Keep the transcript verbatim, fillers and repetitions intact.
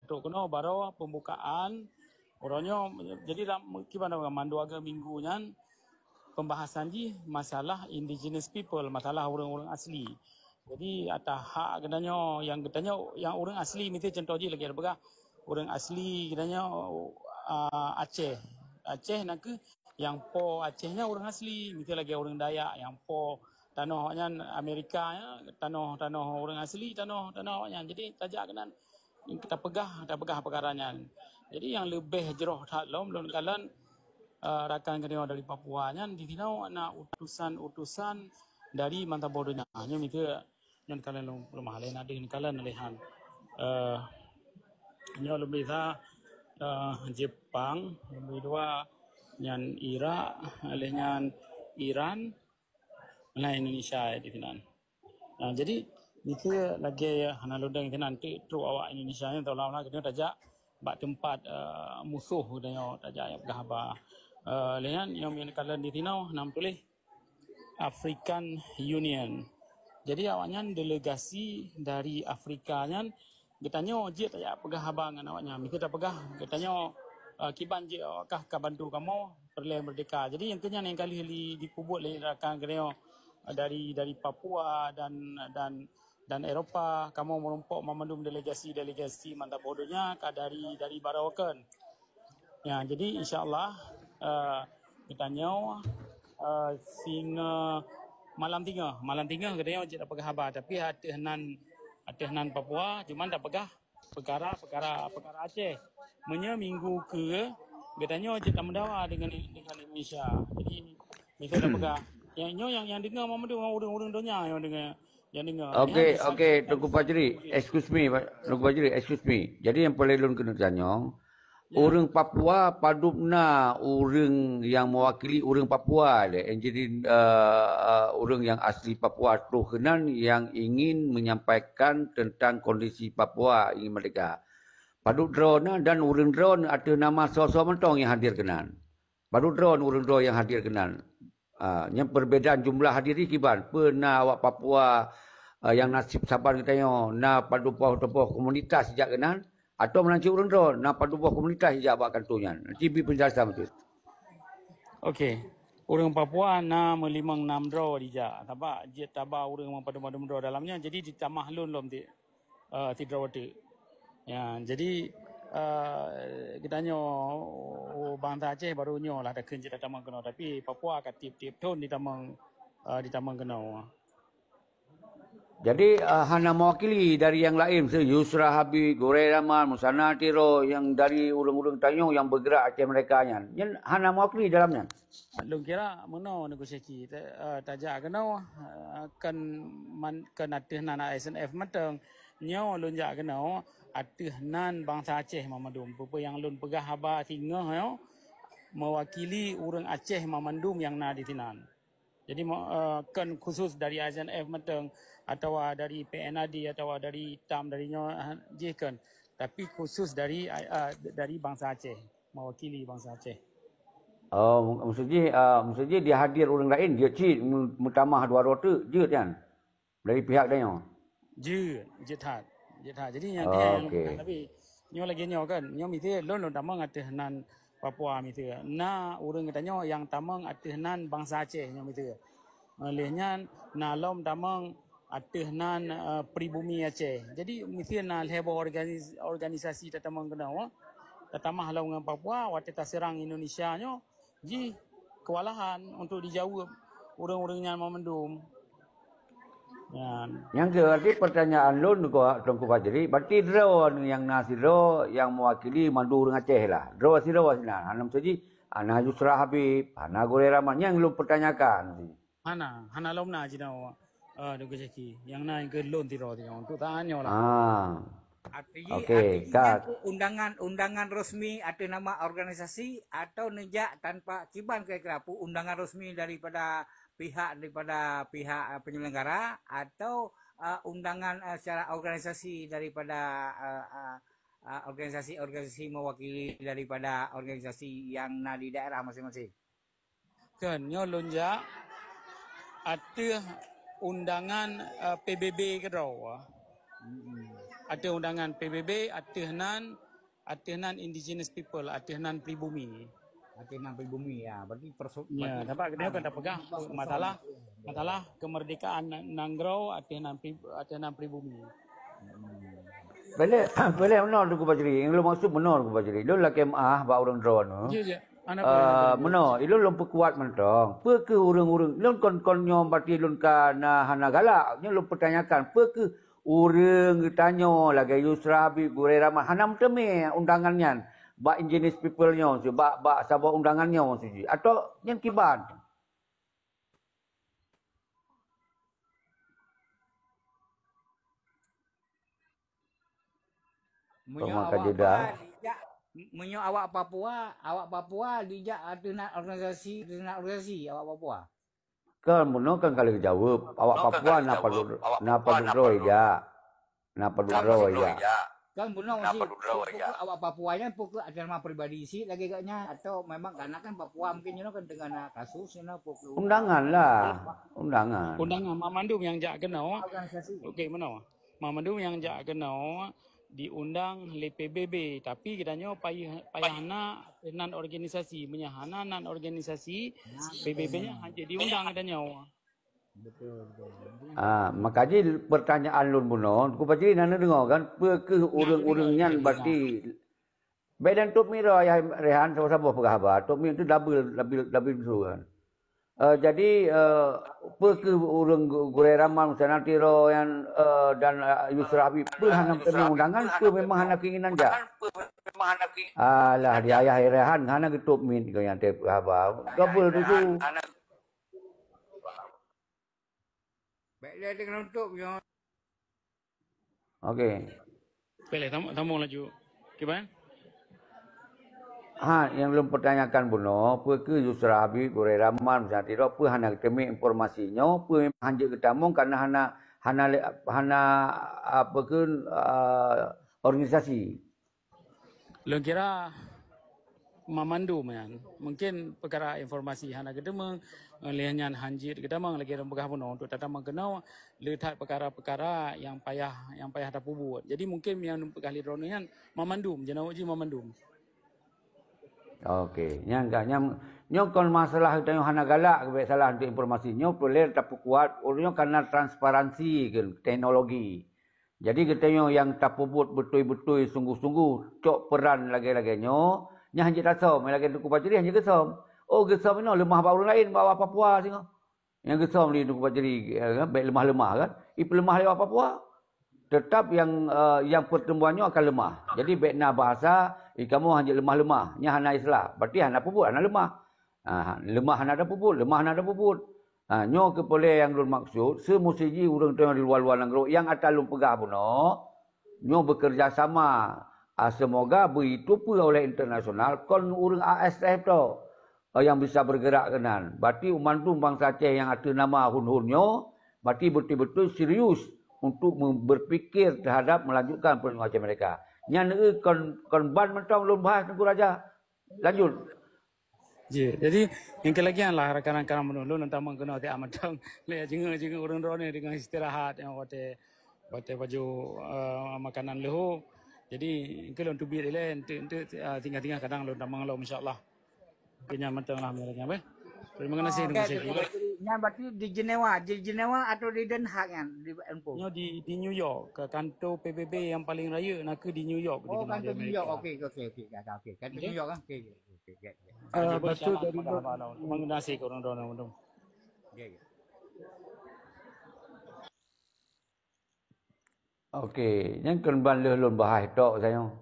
Trok keunoe baroe pembukaan. Uroe nyoe, jadi lam, kiban lam mandua minggu nyan, pembahasan jih masalah indigenous people, masalah ureuëng-ureuëng asli. Jadi atas hak geutanyoe, nyang geutanyoe nyang ureuëng asli, miseue contoh jih lagée peugah ureuëng asli geutanyoe, a, Aceh. Aceh na kheueh nyang po Aceh nyan ureuëng asli, miseue lagée ureuëng Dayak nyang po tanoh awaknyan Amerika nyan, tanoh-tanoh ureuëng asli, tanoh-tanoh awaknyan. Jadi tajak keunan tapeugah, tapeugah peukara nyan. Jadi nyang leubeh jroh that lom lôn kalon, eh, rakan geutanyoe dari Papua nyan di sinoe na utusan-utusan dari mantong boh donya. Nyoe miseue nyan kalon lom, lom lé na deuh kalon lé han. Eh, nyoe leubeh sa, eh, Jepang, leubeh dua nyan Irak, lé nyan Iran, na Indonesia di sinan. Nah, jadi miseue lagée hana lôn deungoe keunan, trok awak Indonesia nyan seolah-olah geutanyoe tajak bak teumpat, eh, musoh geutanyoe tajak jak peugah haba. Eh, lé nyan nyang meukalon di sinoe na meutuléh African Union. Jadi awaknyan delegasi dari Afrika nyan geutanyoe jeuet tajak peugah haba ngon awaknyan. Miseue tapeugah geutanyoe, eh, kiban jeuet awak kah ka bantu kamoe peureulée meurdeka. Jadi nyang keu nyan nyang ka lheueh li-, dipeubuet lé rakan geutanyoe, eh, dari, dari Papua dan, dan, dan Eropa, kamoe meurumpok mandum delegasi-delegasi mantong boh donya ka dari, dari baroe kheun. Ya, jadi insya Allah, eh, geutanyoe, eh, singoh malam singoh, malam singoh geutanyoe jeuet tapeugah haba, tapi ateueh nan, ateueh nan Papua, cuman tapeugah peukara, peukara, peukara Aceh. Meunyoe minggu keu geutanyoe jeuet tameudawa dengan, dengan Indonesia. Jadi miseue tapeugah, nyang nyoe nyang, nyang deungoe mandum ureuëng-ureuëng donya nyang deungoe, nyang deungoe. Okey, okey, Teungku Fajri, excuse me, Teungku Fajri, excuse me. Jadi nyang peureulée lôn keuneuk tanyong, ureuëng Papua padub na ureuëng nyang mewakili ureuëng Papua lé? Yang jadi, eh, eh, ureuëng nyang asli Papua troh keunan yang ingin menyampaikan tentang kondisi Papua ingin merdeka. Padub droe na dan ureuëng droe ateueh nama soe-soe mantong nyang hadir keunan. Padub droe ureuëng droe nyang hadir keunan. Ah, nyang perbedaan jumlah hadirin kiban, peue na awak Papua, ah, nyang nasib saban geutanyoe na padub poh-poh komunitas jak keunan, atau meunan cit ureuëng droe na padub poh komunitas jak bak kantô nyan. Nanti bi penjelasan beutôi. Okey. Ureuëng Papua na meulimong nam droe dijak. Sabab jeuet taba ureuëng meupadum-padum droe dalam nyan, jadi ditamah lôn lom ti, eh, sidroe teuk. Ya, jadi, eh, geutanyoe, oh, bansa Aceh baru nyoe lah takheun cit tatamong keunoe, tapi Papua ka tieb-tieb thon ditamong, eh, ditamong keunoe. Jadi, eh, hana mewakili dari yang lain, miseue Yusra Habib, Gurée Rahman, Musana Tiro, yang dari ureuëng-ureuëng tanyoe yang bergerak Aceh Merdeka nyan. Nyan hana mewakili dalam nyan. Lôn kira meunoe Teungku Syaki, ta-, eh, tajak keunoe, eh, kon man-, kon ateueh nan A S N F mantong. Nyoe lôn jak keunoe ateueh nan bansa Aceh mandum. Peue-peue nyang lôn peugah haba singoh nyoe mewakili ureuëng Aceh mandum nyang na di sinan. Jadi, mo-, eh, kon khusus dari A S N F mantong, atawa dari P N A D, atawa dari tam dari nyoe, eh, jih kon. Tapi khusus dari, eh, dari bansa Aceh, mewakili bansa Aceh. Oh, mak-, maksud jih, eh, maksud jih dia hadir ureuëng lain, jeuet cit meu-, meutamah dua droe teuk, jeuet nyan? Dari pihak tanyoe? Jeuet, jeuet that. Jeuet that. Jadi nyang, nyang, okey, tapi nyoe lagée nyoe kan, nyoe miseue lôn, lôn tamong ateueh nan Papua miseue. Na ureuëng geutanyoe nyang tamong ateueh nan bansa Aceh nyoe miseue. Lheueh nyan na lom tamong ateueh nan, eh, pribumi Aceh. Jadi miseue na lhée boh organis-, organisasi tatamong keunoe, tatamah lom ngon Papua watée taseurang Indonesia nyoe, jih kewalahan untuk dijaweueb ureuëng-ureuëng nyan mandum. Nyan. Nyang keu, berarti pertanyaan lôn keu Teungku Fajri, berarti droe nyang na sidroe nyang mewakili mandum ureuëng Aceh lah. Droe sidroe sinan. Hana meusaji, hana Yusra Habib, hana Gurée Rahman. Nyang lôn pertanyakan. Hana, hana lom na jinoe, eh, Teungku Syaki. Nyang na nyang keu lôn sidroe singoh. Untuk tanyoe lah. Ah. Arti, okey, artinya Kak, tu undangan, undangan resmi atau nama organisasi atau neujak tanpa kiban kira-kira pu-, undangan resmi daripada pihak, daripada pihak, eh, penyelenggara atau, eh, undangan, eh, secara organisasi daripada, eh, eh, eh, organisasi-organisasi mewakili daripada organisasi yang na di daerah masing-masing? Kan, nyoe lôn jak ateueh undangan, eh, P B B keudroe. Mm-mm. ateueh undangan P B B, ateueh nan, ateueh nan indigenous people, ateueh nan pribumi. Ateueh nan pribumi, ya. Berarti perso- Ya, berarti sabab keuneuk kan tapeugah masalah masalah kemerdekaan nanggroe ateueh nan pri- ateueh nan pribumi. Boleh, boleh meunoe Teungku Fajri. Yang lôn maksud meunoe Teungku Fajri. Lôn lakée meu'ah bak ureuëng droeneuh. Ya, ya. Anak Uh, meunoe, ilôn lôn peukuat mantong. Peu kheueh ureuëng-ureuëng lôn kon kon nyoe berarti lôn ka na hana galak. Nyoe lôn pertanyakan, peu kheueh ureuëng geutanyoe lagée Yusra Habib, Gurée Rahman hana meuteumé undangan nyan bak indigenous people nyoe, bak bak saboh undangan nyoe, atau nyan kiban? Meunyoe awak Papua, dijak, meunyoe awak Papua, awak Papua dijak ateueh nan organisasi, ateueh nan organisasi awak Papua. Kan bunoe kan ka lheueh jaweueb, awak Papua na padub na padub droe jak. Na padub droe jak. Kan bunoe si awak Papua nyan pokok atas nama pribadi si lagée gak nyan atau memang karena kan Papua mungkin nyoe kan dengan kasus nyoe pokok Undangan lah. Undangan. Undangan mamandum nyang jak keunoe. Organisasi. Okey, meunoe. Mamandum nyang jak keunoe diundang lé P B B, tapi geutanyoe payah payah na nan organisasi. Meunyoe hana nan organisasi, P B B nyan hana diundang geutanyoe. Betul betul. Ah, maka jih pertanyaan lôn bunoe, Teungku Fajri na neudeungoe kan, peu kheueh ureuëng-ureuëng nyan berarti Beda Top Mik ro ayah Rehan saboh-saboh peugah haba. Top Mik tu double double double musuh kan. Uh, jadi uh, peu kheueh ureuëng Gurée Rahman misalnya Tiro yang uh, dan uh, Yusra Habib peu hana teurimong undangan peu memang hana keinginan jak. Alah di ayah Rehan hana geutup mit kau yang tep haba. Double tu tu. Baik dia tengah nutup nyoe. Okey. Boleh sambung laju. Kiban? Ha, yang lôn pertanyakan bunoe, peu kheueh Yusra Habib, Gurée Rahman, misalnya Tiro, peu hana geuteumé informasi nyoe, peu memang hanjeuet geutamong karena hana hana hana apa ke uh, organisasi. Lôn kira mamandum nyan. Mungkin peukara informasi hana geuteumé, lheueh nyan hanjeuet geutamong lagée lôn peugah bunoe untuk tatamong keunoe le that peukara-peukara yang payah yang payah tapeubuet. Jadi mungkin yang peugah lé droeneuh nyan mamandum, jinoe jih mamandum. Okey, nyang ka nyang nyoe kon masalah tanyoe hana galak keubiet salah untuk informasi. Nyoe peureulée tapeukuat, ureuëng nyoe karena transparansi ke teknologi. Jadi geutanyoe nyang tapeubuet beutôi-beutôi sungguh-sungguh cok peran lagée-lagée nyoe, nyan hanjeuet tasom, lagée Teungku Fajri hanjeuet geusom. Oh geusom inoe leumah bak ureuëng laén bak Papua singoh. Nyang geusom lé Teungku Fajri eh, baik leumah-leumah kan. Ipeuleumah lé Papua. Tetap yang uh, yang pertemuan nyoe akan lemah. Jadi baik na bahasa ikamoe hanjeuet lemah-lemah. Nya hana islah. Berarti hana peubuet, hana lemah. Ha, lemah hana ada peubuet, lemah hana ada peubuet. Ha, nyoe keu polé yang lôn maksud, seumusi jih ureuëng tanyoe di luwa-luwa nanggroe yang ata lôn peugah bunoe, nyoe bekerja sama. Ha, semoga beitupeu oleh internasional kon ureuëng A S F to. Yang bisa bergerak keunan. Berarti mandum bansa Aceh yang ateueh nama hun-hun nyoe, berarti betul-betul serius untuk berpikir terhadap melanjutkan penuh Aceh mereka. Nyan eu kon kon ban mentong lôn bahas Teungku Raja. Lanjut. Ji, jadi yang kelagian lah rakan-rakan menulun untuk mengkena tiap mentong le jenguk-jenguk urang drone dengan istirahat yang watèe watèe baju uh, makanan leho. Jadi engke lôn teubiet ilèe enteuk enteuk uh, tinggal-tinggal kadang lôn tamong lom insya-Allah. Keu nyan mantong lah meunyoe lagèe nyan beh. Terima kasih, terima kasih. Nyan berarti di Jenewa, di Jenewa atau di Den Haag nyan di N P O? Nyoe di, di New York, ke kantor P B B yang paling raya na keu di New York. Oh, kantor New York. Okey, okey, okey. Kantor New York kan. Okey, okey. Ah, betul dari Bang Nasir ke orang-orang. Okey, okey. Okey, nyan kon ban lheuh lôn bahas tok sayoe.